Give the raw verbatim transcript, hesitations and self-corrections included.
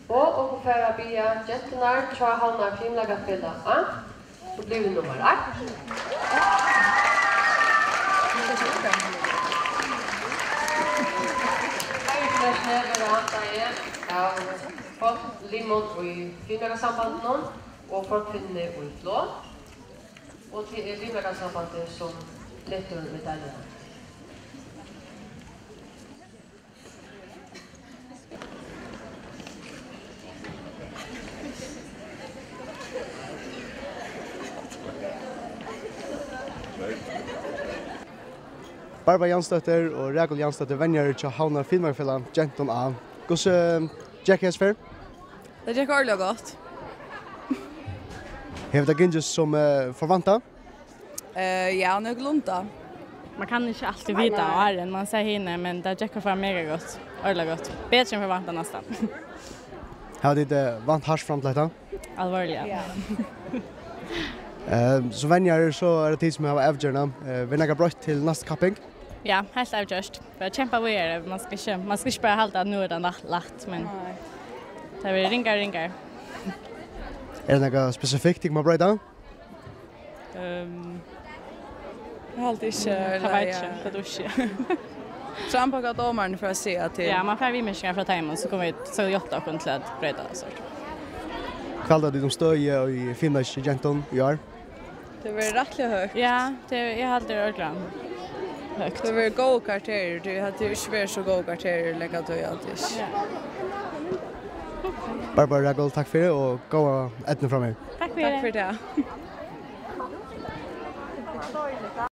Og okur fara at biðja genturnar hjá Havnar Fimleikafelag A, sum blívur nummar eitt. Herfyri verða handað av fólk, limum í Fimleikasambandinum og fólkvinnuni í Flá. Og tað er Fimleikasambandið, sum letur medaljuna. Barbara Jansdóttir og Rakul Jansdóttir, venjarar hjá Havnar Fimleikafelag Gentum A. Hvussu gekk hesa ferð? Tað gekk ordiliga gott. Hevur tað gingið sum, eh, forvantað? Eh, ja, nøkulunda. Man kann ikki altíð vita áðrenn man sær hini, men tað gekk bara mega gott. Ordiliga gott. Betri enn forvantað næstan. Hava tit, eh, vant hart fram til hetta? Alvorliga. Ja. Eh, sum venjarar, so er tað tit sum hava avgerðina. Eh, verður nakað broytt til næstu kapping? Ja, heilt avgjørt. Bara kempa víðari. Man skal ikki, man skal ikki bara halda at nú er tað lætt, lætt, men tað verður ringari og ringari. Er tað nakað spesifikt, tit koma at broyta? Ehm, eg haldi ikki, tað veit eg ikki, tað dugi ikki. Trampa hvat dómarin fer at siga til. Ja, man fær viðmerkingar frá teimum, so koma vit, so játta okkum til at broyta tað, so. Hvat halda tit um støðið í fimleiki hjá gentum í ár? Tað verður rættiliga høgt. Ja, tað, eg haldi, tað er ordiliga høgt. Tað verður góðir karakterar. Tað hevur ikki verið so góðir karakterar í langa tíð, haldi eg. Ja. Barbara, Rakul, takk fyri og góða eydnu framvegis. Takk fyri. Takk fyri tað.